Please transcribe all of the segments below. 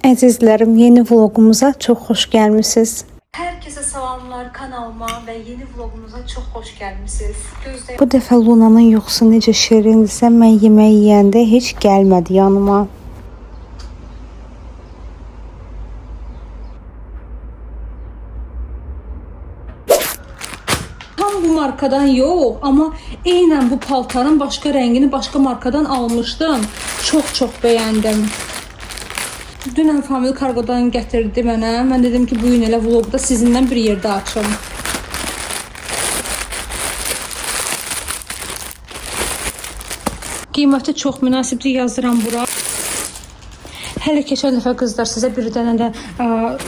Əzizlərim, yeni vlogumuza çox xoş gəlmisiniz. Herkese salamlar kanalıma ve yeni vlogumuza çok hoş gelmişsiniz. Gözde Bu dəfə Lunanın yuxusu necə şirindirsə, mən yemək yeyəndə heç gəlmədi yanıma. Tam bu markadan yok ama eynən bu paltarın başka rengini başka markadan almıştım. Çok çok beğendim. Dünən Famil kargodan gətirdi mənə. Mən dedim ki, bu gün elə vlogda sizinlə bir yerdə açım. Qiyməti çox münasibdir, yazıram bura. Hələ keçən dəfə qızlar sizə bir dənə də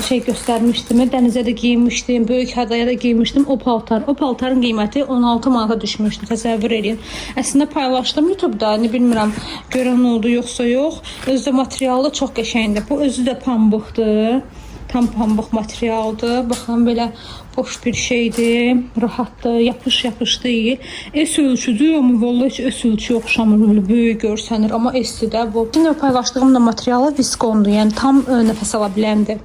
şey göstərmişdim. Dənizə də geyinmişdim, böyük adaya da geyinmişdim o paltar. O paltarın qiyməti 16 manata düşmüşdü. Təsəvvür eləyin. Əslində paylaşdım YouTube-da, indi bilmirəm görən oldu yoxsa yox. Özü də materialı çox qəşəngdir. Bu özü də pambıqdır. Tam pambıq materialdır. Baxın belə boş bir şeydir. Rahatdır, yapış-yapış deyil. S ölçüdür amma vallahi heç S ölçüyə oxşamır. Belə böyük görsənir amma S-dir də bu. Şimdi paylaşdığım da materialı viskondur. Yəni tam nəfəs ala biləndir.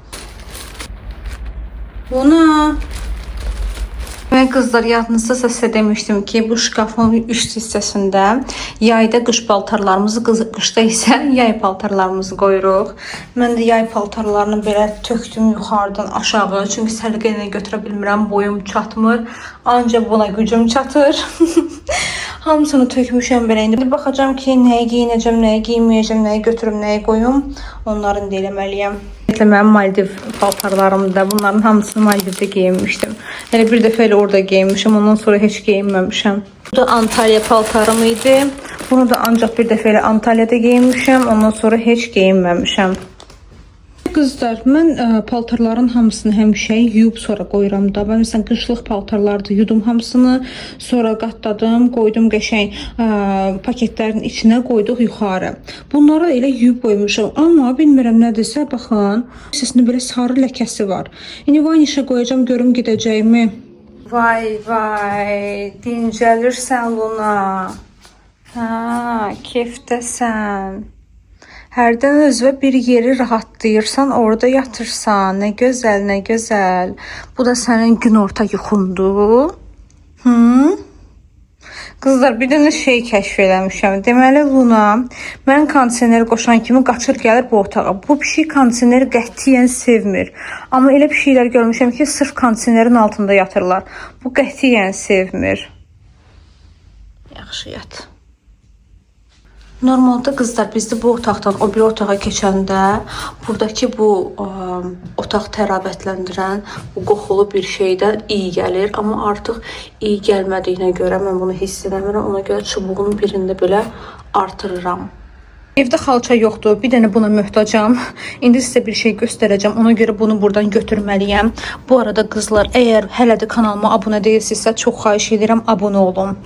Buna Mən qızlar yadınızdasa sizə demişdim ki, bu şkafın üst hissəsində yayda qış paltarlarımızı, qışda isə yay paltarlarımızı qoyuruq. Mən də yay paltarlarını belə tökdüm yuxarıdan aşağı. Çünki səliqə ilə götürə bilmirəm, boyum çatmır. Ancaq buna gücüm çatır. Hamısını tökmüşəm belə. İndi baxacağam ki, nəyi geyinəcəm, nəyi geyinməyəcəm, nəyi götürüm, nəyi qoyum. Onların da eləməliyəm. Ümumiyyətlə mənim Maldiv paltarlarım da, bunların hamısını Maldivdə geyinmişdim. Elə bir dəfə elə orada geyinmişəm, ondan sonra heç geyinməmişəm. Bu da Antalya paltarım idi. Bunu da ancaq bir dəfə elə Antalyada geyinmişəm, ondan sonra heç geyinməmişəm. Qızlar, mən paltarların hamısını həmişə yuyub sonra qoyuram da. Mən məsələn qışlıq paltarlardı yudum hamısını, sonra qatladım, qoydum qəşəng paketlərin içinə qoyduq yuxarı. Bunları elə yuyub qoymuşam, amma bilmirəm nədirsə, baxın, hissəsində belə sarı ləkəsi var. İndi vanişə qoyacağam, görüm gedəcəyimi. Vay vay, dincəlirsən Luna. Hə, keyfdəsən. Hərdən özünə bir yeri rahatlayırsan, orada yatırsan. Nə gözəl, nə gözəl. Bu da sənin günorta yuxundur. Hı? Qızlar, bir dənə şey kəşf eləmişəm. Deməli Luna mən kondisioner qoşan kimi qaçır gəlir bu otağa. Bu pişik kondisioneri qətiyyən sevmir. Amma elə pişiklər görmüşəm ki, sırf kondisionerin altında yatırlar. Bu qətiyyən sevmir. Yaxşı yat. Normalda qızlar bizdə bu otaqdan o biri otağa keçəndə buradakı bu otaq təravətləndirən bu qoxulu bir şeydən iyi gəlir. Amma artıq iyi gəlmədiyinə görə mən bunu hiss eləmirəm. Ona görə çubuğun birində belə artırıram. Evdə xalça yoxdur. Bir dənə buna möhtacam. İndi sizə bir şey göstərəcəm. Ona görə bunu buradan götürməliyəm. Bu arada qızlar, əgər hələ də kanalıma abunə deyilsinizsə, çox xahiş edirəm abunə olun.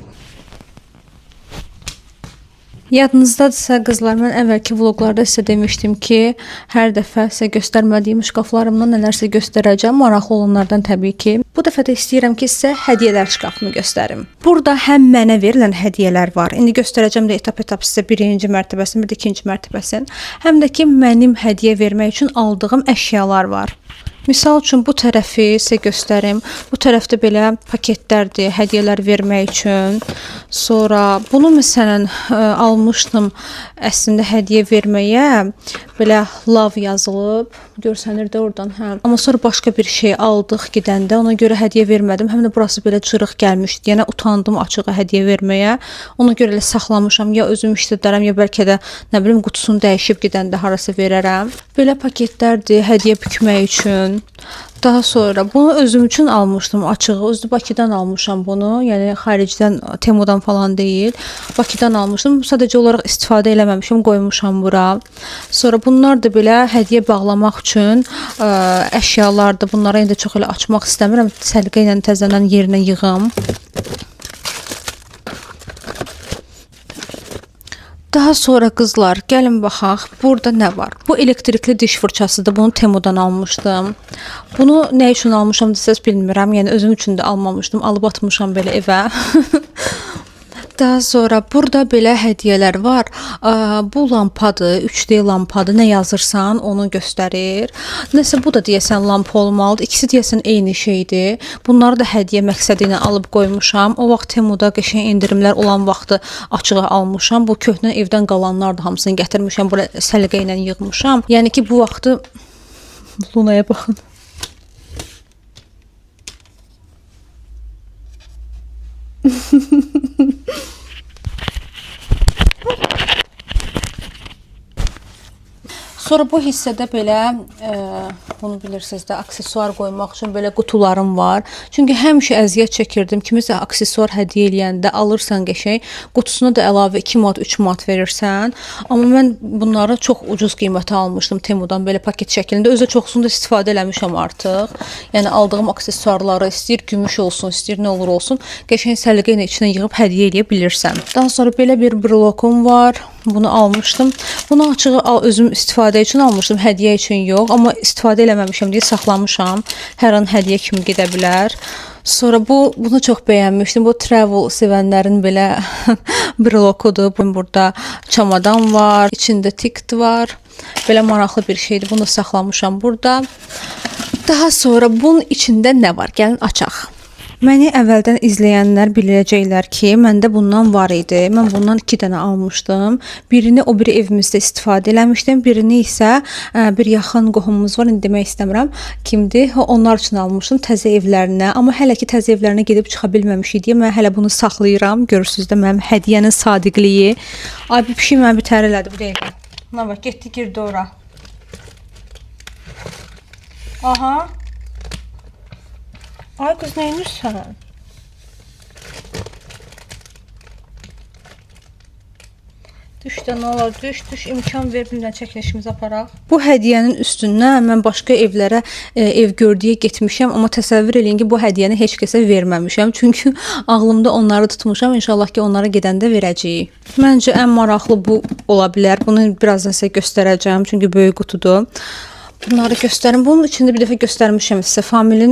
Yadınızdadırsa qızlar, mən əvvəlki vloqlarda sizə demişdim ki, hər dəfə sizə göstərmədiyim şkaflarımdan nələrsə göstərəcəm, maraqlı olanlardan təbii ki. Bu dəfə də istəyirəm ki, sizə hədiyyələr şkafımı göstərim. Burada həm mənə verilən hədiyyələr var. İndi göstərəcəm də etap-etap sizə birinci mərtəbəsini, bir də ikinci mərtəbəsini. Həm də ki, mənim hədiyyə vermək üçün aldığım əşyalar var. Misal üçün bu tərəfi sizə göstərim. Bu tərəfdə belə paketlərdir, hədiyyələr vermək üçün. Sonra bunu məsələn almışdım əslində hədiyyə verməyə. Belə love yazılıb. Görsənir də oradan, hə. Amma sonra başqa bir şey aldıq gedəndə, ona görə hədiyyə vermədim. Həm də burası belə cırıq gəlmişdi. Yəni utandım açığa hədiyyə verməyə. Ona görə elə saxlamışam. Ya özüm işlədərəm, ya bəlkə də nə bilim qutusunu dəyişib gedəndə harasa verərəm. Belə paketlərdir hədiyyə bükmək üçün. Daha sonra bunu özüm üçün almışdım açığı. Özü Bakıdan almışam bunu. Yəni xaricdən, Temudan falan deyil. Bakıdan almışdım. Sadəcə olaraq istifadə eləməmişim, qoymuşam bura. Sonra bunlar da belə hədiyyə bağlamaq üçün əşyalardır. Bunları indi çox elə açmaq istəmirəm. Səliqə ilə təzədən yerinə yığım. Daha sonra qızlar, gəlin baxaq, burada nə var? Bu elektrikli diş fırçasıdır. Bunu Temudan almışdım. Bunu nə üçün almışam desəz bilmirəm. Yəni özüm üçün də almamışdım. Alıb atmışam belə evə. Daha sonra burada belə hədiyyələr var. Bu lampadır, 3D lampadır. Nə yazırsan, onu göstərir. Nəsə bu da deyəsən lampa olmalıdır. İkisi deyəsən eyni şeydir. Bunları da hədiyyə məqsədi ilə alıb qoymuşam. O vaxt Temuda qəşəng endirimlər olan vaxtı açığa almışam. Bu köhnə evdən qalanlar da hamısını gətirmişəm. Bura səliqə ilə yığmışam. Yəni ki, bu vaxtı Lunaya baxın. Sonra bu hissədə belə bunu bilirsiniz də aksesuar qoymaq üçün belə qutularım var. Çünki həmişə əziyyət çəkirdim. Kimisə aksesuar hədiyyə eləyəndə alırsan qəşəng, qutusuna da əlavə 2 manat, 3 manat verirsən. Amma mən bunları çox ucuz qiymətə almışdım Temudan belə paket şəklində. Özü də çoxsunu da istifadə eləmişəm artıq. Yəni aldığım aksesuarları istəyir gümüş olsun, istəyir nə olur olsun, qəşəng səliqə ilə içinə yığıb hədiyyə eləyə bilirsən. Daha sonra belə bir brelokum var. Bunu almışdım. Bunu açığı özüm istifadə üçün almışdım, hədiyyə üçün yox, amma istifadə eləməmişəm deyə saxlamışam. Hər an hədiyyə kimi gedə bilər. Sonra bunu çox bəyənmişdim. Bu travel sevənlərin belə brelokudur. Burada çamadan var, içində tikt var. Belə maraqlı bir şeydir. Bunu da saxlamışam burada. Daha sonra bunun içində nə var? Gəlin açaq. Məni əvvəldən izləyənlər biləcəklər ki, məndə bundan var idi. Mən bundan 2 dənə almışdım. Birini o biri evimizdə istifadə eləmişdim. Birini isə bir yaxın qohumumuz var, indi demək istəmirəm kimdir. Onlar üçün almışdım təzə evlərinə. Amma hələ ki təzə evlərinə gedib çıxa bilməmişik deyə mən hələ bunu saxlayıram. Görürsüz də mənim hədiyyənin sadiqliyi. Ay bu pişik məni bir tər elədi bu dəqiqə. Buna bax, getdi girdi ora. Aha. Ay qız nə edirsən? Düş də nə olar, düş, düş, imkan ver bir dənə çəkilişimizi aparaq. Bu hədiyyənin üstündən mən başqa evlərə ev gördüyə getmişəm, amma təsəvvür eləyin ki, bu hədiyyəni heç kəsə verməmişəm. Çünki ağlımda onları tutmuşam. İnşallah ki, onlara gedəndə verəcəyik. Məncə ən maraqlı bu ola bilər. Bunu birazdan sizə göstərəcəm, çünki böyük qutudur. Bunları göstərim. Bunun içində bir dəfə göstərmişəm sizə. Familin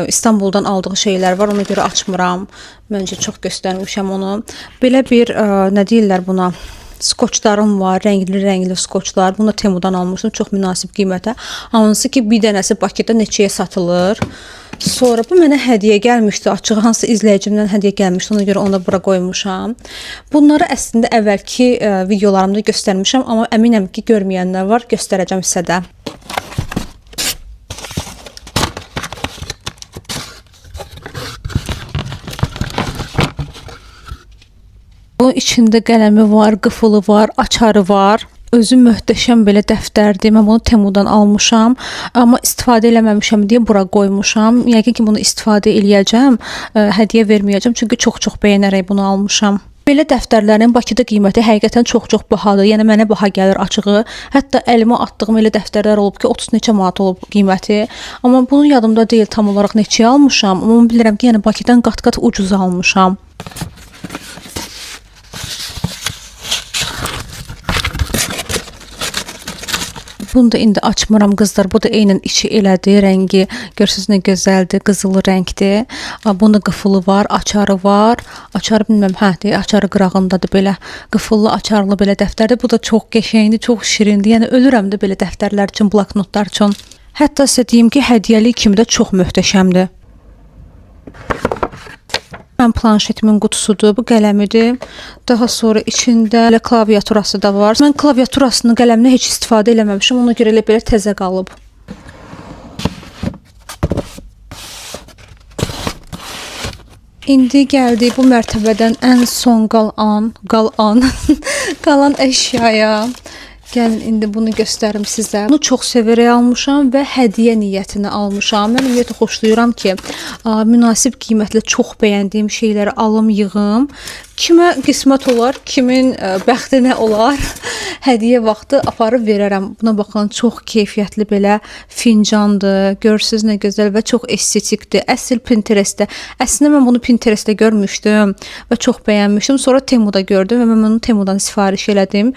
İstanbuldan aldığı şeylər var. Ona görə açmıram. Məncə çox göstərmişəm onu. Belə bir nə deyirlər buna? Skoçlarım var, rəngli-rəngli skoçlar. Bunu da Temudan almışdım, çox münasib qiymətə. Hansı ki, bir dənəsi Bakıda neçəyə satılır. Sonra bu mənə hədiyyə gəlmişdi. Açığı hansı izləyicimdən hədiyyə gəlmişdi. Ona görə onu da bura qoymuşam. Bunları əslində əvvəlki videolarımda göstərmişəm, amma əminəm ki, görməyənlər var. Göstərəcəm sizə də. Bunun içində qələmi var, qıfılı var, açarı var. Özü möhtəşəm belə dəftərdir. Mən bunu Temudan almışam, amma istifadə eləməmişəm deyə bura qoymuşam. Yəqin ki, bunu istifadə eləyəcəm, hədiyyə verməyəcəm, çünki çox-çox bəyənərək bunu almışam. Belə dəftərlərin Bakıda qiyməti həqiqətən çox-çox bahadır. Yəni mənə baha gəlir açığı. Hətta əlimə atdığım elə dəftərlər olub ki, 30 neçə manat olub qiyməti. Amma bunu yadımda deyil tam olaraq neçəyə almışam. Amma bilirəm ki, yəni Bakıdan qat-qat ucuz almışam. Bunu da indi açmıram qızlar. Bu da eynən içi elədir, rəngi. Görürsüz nə gözəldir, qızılı rəngdir. Bunda qıfılı var, açarı var. Açarı bilmirəm, hə, deyir, açarı qırağındadır belə. Qıfıllı, açarlı belə dəftərdir. Bu da çox qəşəngdir, çox şirindir. Yəni ölürəm də belə dəftərlər üçün, bloknotlar üçün. Hətta sizə deyim ki, hədiyyəlik kimi də çox möhtəşəmdir. Mən planşetimin qutusudur, bu qələmidir. Daha sonra içində elə klaviaturası da var. Mən klaviaturasını, qələmini heç istifadə eləməmişəm. Ona görə elə belə təzə qalıb. İndi gəldik bu mərtəbədən ən son qalan əşyaya. Gəlin indi bunu göstərim sizə. Bunu çox sevərək almışam və hədiyyə niyyətinə almışam. Mən ümumiyyətlə xoşlayıram ki, münasib qiymətlə çox bəyəndiyim şeyləri alım, yığım. Kimə qismət olar, kimin bəxtinə olar, hədiyyə vaxtı aparıb verərəm. Buna baxın, çox keyfiyyətli belə fincandır. Görürsüz nə gözəl və çox estetikdir. Əsl Pinterestdə. Əslində mən bunu Pinterestdə görmüşdüm və çox bəyənmişdim. Sonra Temuda gördüm və mən bunu Temudan sifariş elədim.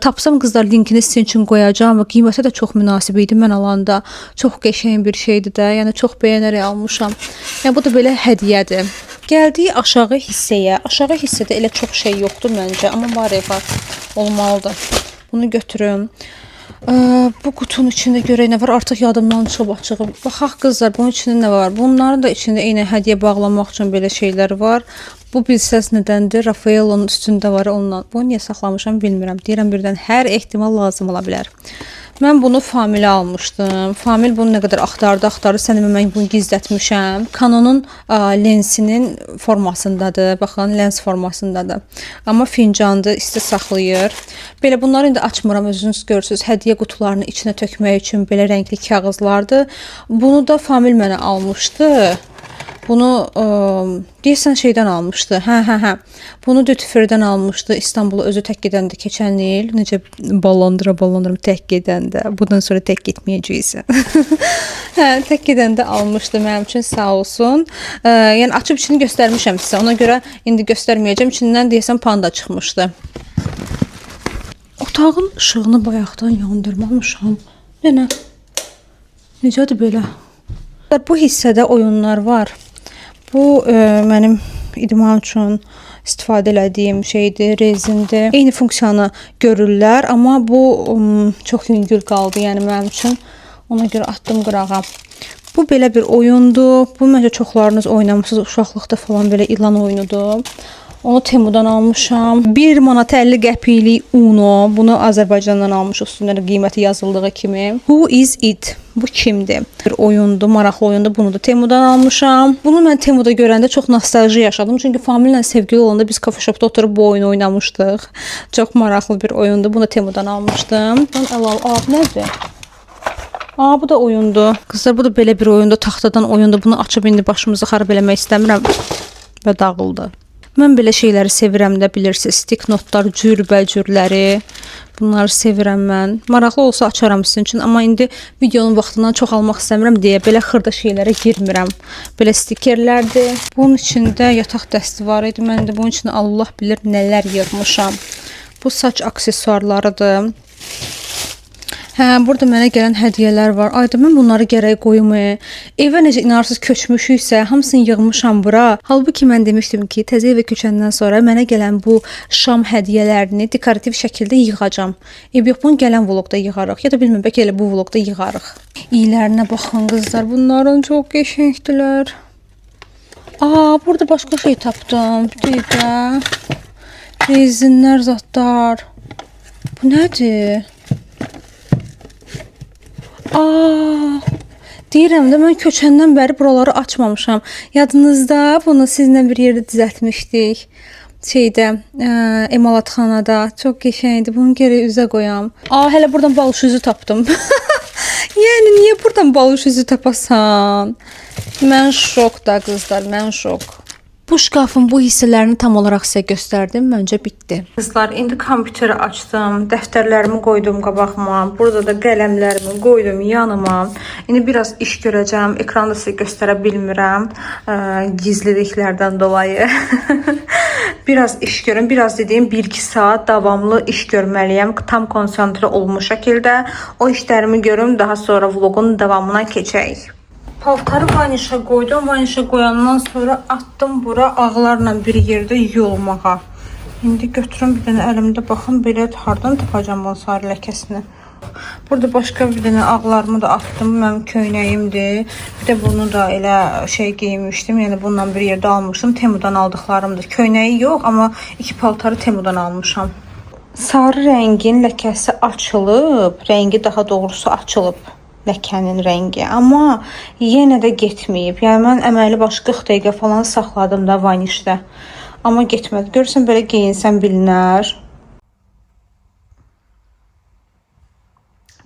Tapsam qızlar linkini sizin üçün qoyacağam və qiyməti də çox münasib idi mən alanda. Çox qəşəng bir şeydir də. Yəni çox bəyənərək almışam. Yəni bu da belə hədiyyədir. Gəldik aşağı hissəyə. Aşağı hissədə elə çox şey yoxdur məncə, amma var var olmalıdır. Bunu götürüm. Bu qutunun içində görək nə var. Artıq yadımdan çıxıb açığı. Baxaq qızlar, bunun içində nə var? Bunların da içində eyni hədiyyə bağlamaq üçün belə şeylər var. Bu bilsəz nədəndir? Raffaello'nun üstündə var onunla. Bunu niyə saxlamışam bilmirəm. Deyirəm birdən hər ehtimal lazım ola bilər. Mən bunu Familə almışdım. Famil bunu nə qədər axtardı, axtardı. Sən demə mən bunu gizlətmişəm. Canonun lensinin formasındadır. Baxın, lens formasındadır. Amma fincandır, isti saxlayır. Belə bunları indi açmıram, özünüz görürsüz. Hədiyyə qutularını içinə tökmək üçün belə rəngli kağızlardır. Bunu da Famil mənə almışdı. Bunu deyəsən şeydən almışdı. Hə. Bunu Duty Free-dən almışdı. İstanbula özü tək gedəndə keçən il. Necə ballandıra ballandıra tək gedəndə. Bundan sonra tək getməyəcəksən. Hə, tək gedəndə almışdı mənim üçün, sağ olsun. Yəni açıb içini göstərmişəm sizə. Ona görə indi göstərməyəcəm. İçindən deyəsən panda çıxmışdı. Otağın işığını bayaqdan yandırmamışam. Nənə. Necədir belə? Bu hissədə oyunlar var. Bu mənim idman üçün istifadə elədiyim şeydir, rezindir. Eyni funksiyanı görürlər, amma bu çox yüngül qaldı, yəni mənim üçün. Ona görə atdım qırağa. Bu belə bir oyundur. Bu məncə çoxlarınız oynamısınız uşaqlıqda falan, belə ilan oyunudur. Onu Temudan almışam. 1 manat 50 qəpiklik Uno. Bunu Azərbaycandan almışıq, üstündə də qiyməti yazıldığı kimi. Who is it? Bu kimdir? Bir oyundur, maraqlı oyundur. Bunu da Temudan almışam. Bunu mən Temuda görəndə çox nostalji yaşadım. Çünki Famillə sevgili olanda biz coffee shopda oturub bu oyunu oynamışdıq. Çox maraqlı bir oyundur. Bunu da Temudan almışdım. Bundan əlavə, aa, bu nədir? Aa, bu da oyundur. Qızlar, bu da belə bir oyundur, taxtadan oyundur. Bunu açıb indi başımızı xarab eləmək istəmirəm və dağıldı. Mən belə şeyləri sevirəm də, bilirsiniz. Stick notlar, cürbəcürləri. Bunları sevirəm mən. Maraqlı olsa açaram sizin üçün, amma indi videonun vaxtından çox almaq istəmirəm deyə belə xırda şeylərə girmirəm. Belə stikerlərdir. Bunun içində yataq dəsti var idi. Mən də bunun içində Allah bilir nələr yığmışam. Bu saç aksesuarlarıdır. Hə, burada mənə gələn hədiyyələr var. Ayda mən bunları gərək qoyum. Evə necə inanırsınız köçmüşüksə, hamısını yığmışam bura. Halbuki mən demişdim ki, təzə evə köçəndən sonra mənə gələn bu şam hədiyyələrini dekorativ şəkildə yığacam. Eyb yox, bunu gələn vloqda yığarıq. Ya da bilmirəm, bəlkə elə bu vloqda yığarıq. İylərinə baxın qızlar, bunların çox qəşəngdilər. Aa, burada başqa şey tapdım. Bir dəqiqə. Rezinlər, zətlər. Bu nədir? Aa, deyirəm də mən köçəndən bəri buraları açmamışam. Yadınızda bunu sizinlə bir yerdə düzəltmişdik. Şeydə, emalatxanada. Çox qəşəngdir. Bunu gərək üzə qoyam. Aa, hələ buradan balış üzü tapdım. Yəni niyə buradan balış üzü tapasan? Mən şokda qızlar, mən şok. Bu şkafın bu hissələrini tam olaraq sizə göstərdim. Məncə bitdi. Qızlar, indi kompüteri açdım, dəftərlərimi qoydum qabağıma. Burada da qələmlərimi qoydum yanıma. İndi biraz iş görəcəm. Ekranda sizə göstərə bilmirəm, gizliliklərdən dolayı. Biraz iş görüm. Biraz dediyim 1-2 saat davamlı iş görməliyəm. Tam konsantre olmuş şəkildə. O işlərimi görüm, daha sonra vloqun davamına keçək. Paltarı vanişə qoydum. Vanişə qoyandan sonra atdım bura ağlarla bir yerdə yuyulmağa. İndi götürüm bir dənə əlimdə, baxım belə hardan tapacağam bunun sarı ləkəsini. Burada başqa bir dənə ağlarımı da atdım. Mənim köynəyimdir. Bir də bunu da elə şey geyinmişdim. Yəni bununla bir yerdə almışdım. Temudan aldıqlarımdır. Köynəyi yox, amma iki paltarı Temudan almışam. Sarı rəngin ləkəsi açılıb, rəngi daha doğrusu açılıb ləkənin rəngi, amma yenə də getməyib. Yəni mən əməlli baş 40 dəqiqə falan saxladım da vanişdə. Amma getmədi. Görürsən belə geyinsəm bilinər.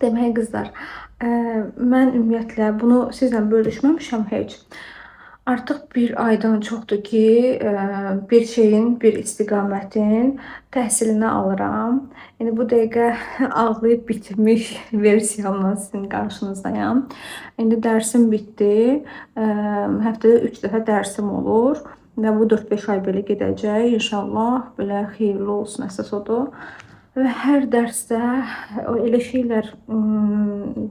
Demək qızlar, mən ümumiyyətlə bunu sizlə bölüşməmişəm heç. Artıq bir aydan çoxdur ki, bir şeyin, bir istiqamətin təhsilini alıram. İndi bu dəqiqə ağlayıb bitmiş versiyamla sizin qarşınızdayam. İndi dərsim bitdi. Həftədə 3 dəfə dərsim olur və bu 4-5 ay belə gedəcək. İnşallah belə xeyirli olsun, əsas odur. Və hər dərsdə elə şeylər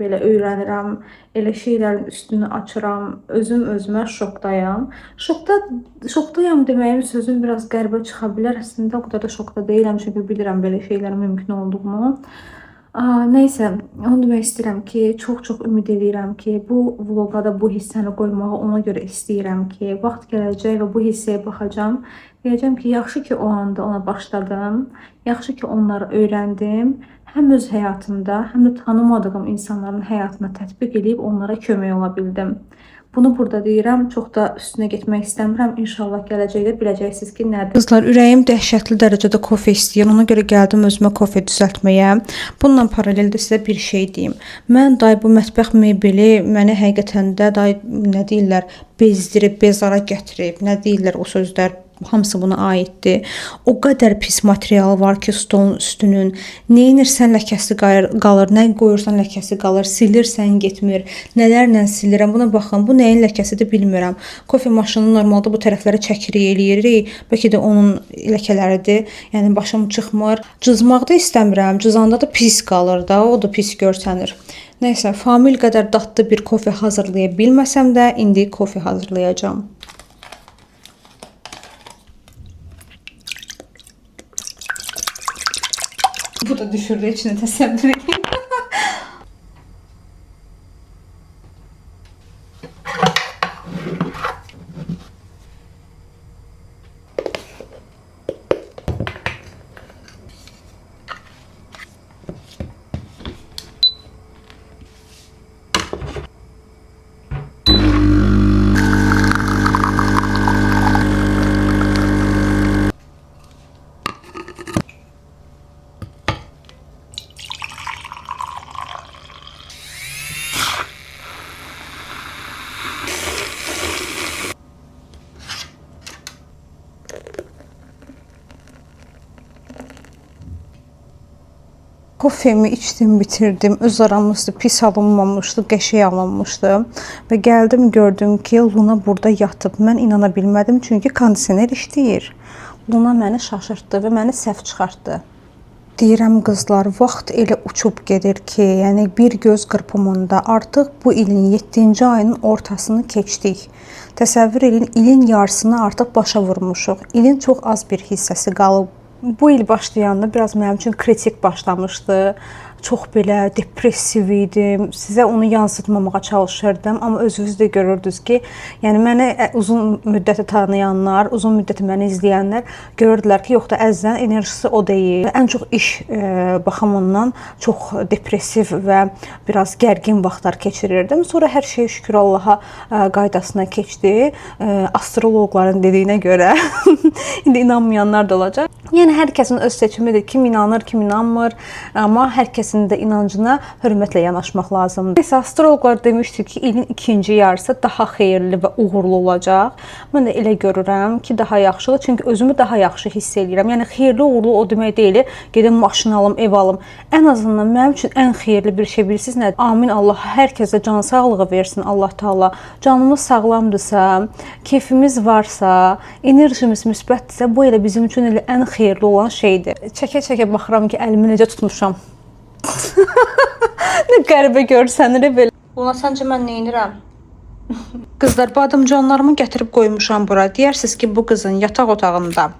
belə öyrənirəm, elə şeylərin üstünü açıram, özüm özümə şokdayam. Şokdayam deməyim sözüm biraz qəribə çıxa bilər. Əslində o qədər də şokda deyiləm, çünki bilirəm belə şeylərin mümkün olduğunu. Nəysə, onu demək istəyirəm ki, çox-çox ümid edirəm ki, bu vloqa da bu hissəni qoymağı ona görə istəyirəm ki, vaxt gələcək və bu hissəyə baxacağam. Deyəcəm ki, yaxşı ki o anda ona başladım, yaxşı ki onları öyrəndim. Həm öz həyatımda, həm də tanımadığım insanların həyatına tətbiq eləyib onlara kömək ola bildim. Bunu burada deyirəm, çox da üstünə getmək istəmirəm. İnşallah gələcəkdə biləcəksiniz ki, nədir. Qızlar, ürəyim dəhşətli dərəcədə kofe istəyir. Ona görə gəldim özümə kofe düzəltməyə. Bununla paralel də sizə bir şey deyim. Mən day bu mətbəx mebeli məni həqiqətən də day nə deyirlər, bezdirib, bezara gətirib. Nə deyirlər o sözlər? Hamısı buna aiddir. O qədər pis materialı var ki, stolun üstünün. Nə edirsən ləkəsi qalır, nə qoyursan ləkəsi qalır, silirsən getmir. Nələrlə silirəm? Buna baxın. Bu nəyin ləkəsidir bilmirəm. Kofe maşını normalda bu tərəflərə çəkirik, eləyirik. Bəlkə də onun ləkələridir. Yəni başım çıxmır. Cızmaq da istəmirəm. Cızanda da pis qalır da, o da pis görsənir. Nəysə, famil qədər dadlı bir kofe hazırlaya bilməsəm də indi kofe hazırlayacağam. Bu da düşürdü içine, təsəvvür edin. Kofemi içdim, bitirdim. Öz aramızda pis alınmamışdı, qəşəng alınmışdı. Və gəldim, gördüm ki, Luna burada yatıb. Mən inana bilmədim, çünki kondisioner işləyir. Luna məni şaşırtdı və məni səhv çıxartdı. Deyirəm qızlar, vaxt elə uçub gedir ki, yəni bir göz qırpımında artıq bu ilin 7-ci ayının ortasını keçdik. Təsəvvür edin, ilin yarısını artıq başa vurmuşuq. İlin çox az bir hissəsi qalıb. Bu il başlayanda biraz mənim üçün kritik başlamışdı. Çox belə depressiv idim. Sizə onu yansıtmamağa çalışırdım, amma özünüz də görürdünüz ki, yəni məni uzun müddətə tanıyanlar, uzun müddətə məni izləyənlər görürdülər ki, yox da əzizən enerjisi o deyil. Ən çox iş baxımından çox depressiv və biraz gərgin vaxtlar keçirirdim. Sonra hər şey şükür Allaha qaydasına keçdi. Astroloqların dediyinə görə indi inanmayanlar da olacaq. Yəni hər kəsin öz seçimidir. Kim inanır, kim inanmır, amma hər kəsin də inancına hörmətlə yanaşmaq lazımdır. Neysə, astroloqlar demişdi ki, ilin ikinci yarısı daha xeyirli və uğurlu olacaq. Mən də elə görürəm ki, daha yaxşıdır. Çünki özümü daha yaxşı hiss eləyirəm. Yəni xeyirli, uğurlu o demək deyil, gedim maşın alım, ev alım. Ən azından mənim üçün ən xeyirli bir şey bilirsiniz nədir? Amin, Allah hər kəsə can sağlığı versin Allah Taala. Canımız sağlamdırsa, keyfimiz varsa, enerjimiz müsbətdirsə, bu elə bizim üçün elə ən xeyirli olan şeydir. Çəkə-çəkə baxıram ki, əlimi necə tutmuşam. Nə qəribə görsənir belə. Buna səncə mən nə edirəm? Qızlar, badımcanlarımı gətirib qoymuşam bura. Deyərsiniz ki, bu qızın yataq otağında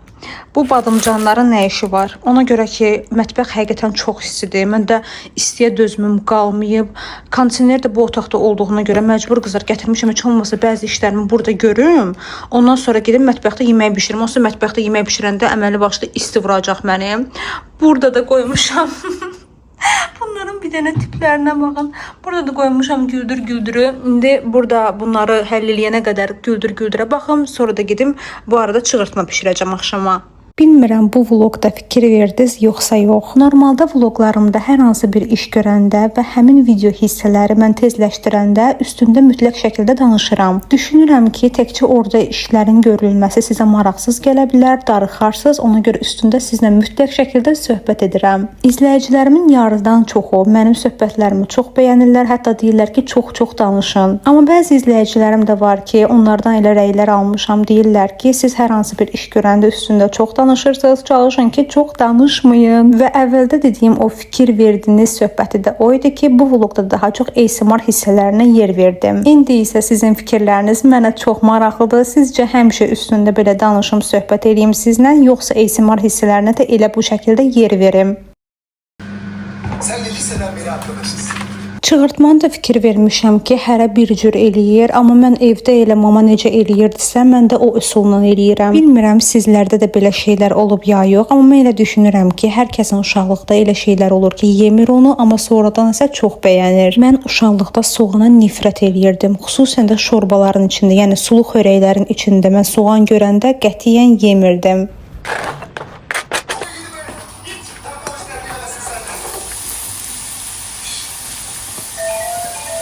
bu badımcanların nə işi var? Ona görə ki, mətbəx həqiqətən çox istidir. Mən də istiyə dözümüm qalmayıb. Kondisioner də bu otaqda olduğuna görə məcbur qızlar gətirmişəm. Heç olmasa bəzi işlərimi burada görüm. Ondan sonra gedim mətbəxdə yemək bişirim. Onsuz mətbəxdə yemək bişirəndə əməli başlı isti vuracaq məni. Burada da qoymuşam. Bunların bir dənə tiplərinə baxın. Burada da qoymuşam güldür güldürü. İndi burada bunları həll eləyənə qədər güldür güldürə baxım. Sonra da gedim bu arada çığırtma bişirəcəm axşama. Bilmirəm bu vloqda fikir verdiniz yoxsa yox. Normalda vloqlarımda hər hansı bir iş görəndə və həmin video hissələri mən tezləşdirəndə üstündə mütləq şəkildə danışıram. Düşünürəm ki, təkcə orada işlərin görülməsi sizə maraqsız gələ bilər, darıxarsınız. Ona görə üstündə sizlə mütləq şəkildə söhbət edirəm. İzləyicilərimin yarıdan çoxu mənim söhbətlərimi çox bəyənirlər, hətta deyirlər ki, çox-çox danışın. Amma bəzi izləyicilərim də var ki, onlardan elə rəylər almışam, deyirlər ki, siz hər hansı bir iş görəndə üstündə çox danışırsınız. danışırsınız, çalışın ki, çox danışmayın. Və əvvəldə dediyim o fikir verdiyiniz söhbəti də o idi ki, bu vloqda daha çox ASMR hissələrinə yer verdim. İndi isə sizin fikirləriniz mənə çox maraqlıdır. Sizcə həmişə üstündə belə danışım, söhbət eləyim sizlə, yoxsa ASMR hissələrinə də elə bu şəkildə yer verim? Senle liseden beri arkadaşız. Çığırtmanı da fikir vermişəm ki, hərə bir cür eləyir, amma mən evdə elə mama necə eləyirdisə, mən də o üsulla eləyirəm. Bilmirəm sizlərdə də belə şeylər olub ya yox, amma mən elə düşünürəm ki, hər kəsin uşaqlıqda elə şeylər olur ki, yemir onu, amma sonradan isə çox bəyənir. Mən uşaqlıqda soğana nifrət eləyirdim, xüsusən də şorbaların içində, yəni sulu xörəklərin içində mən soğan görəndə qətiyyən yemirdim.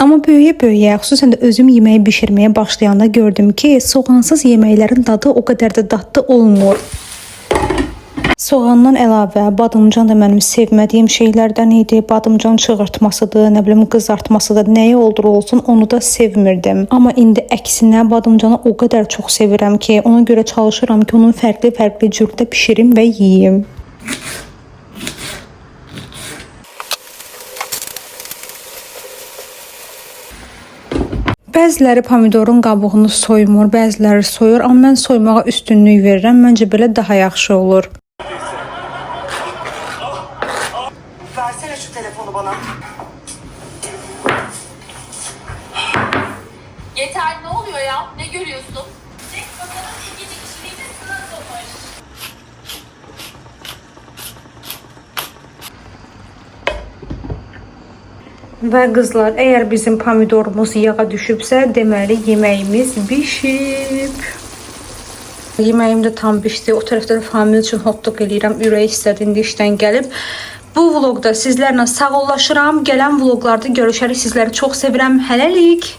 Amma böyüyə-böyüyə, xüsusən də özüm yeməyi bişirməyə başlayanda gördüm ki, soğansız yeməklərin dadı o qədər də dadlı olmur. Soğandan əlavə badımcan da mənim sevmədiyim şeylərdən idi. Badımcan çığırtmasıdır, nə bilim qızartmasıdır, nəyi oldur olsun onu da sevmirdim. Amma indi əksinə badımcanı o qədər çox sevirəm ki, ona görə çalışıram ki, onun fərqli-fərqli cürdə bişirim və yeyim. Bəziləri pomidorun qabığını soymur, bəziləri soyur, amma mən soymağa üstünlük verirəm. Məncə belə daha yaxşı olur. Versene şu telefonu bana. Yeter ne oluyor ya? Ne görüyorsun? Jack bakalım ikinci kişiliğini nasılmış? Və qızlar, əgər bizim pomidorumuz yağa düşübsə, deməli yeməyimiz bişib. Yeməyim də tam bişdi. O tərəfdə də famil üçün hot-dog eləyirəm. Ürək istədi, indi işdən gəlib. Bu vloqda sizlərlə sağollaşıram. Gələn vloqlarda görüşərik. Sizləri çox sevirəm. Hələlik.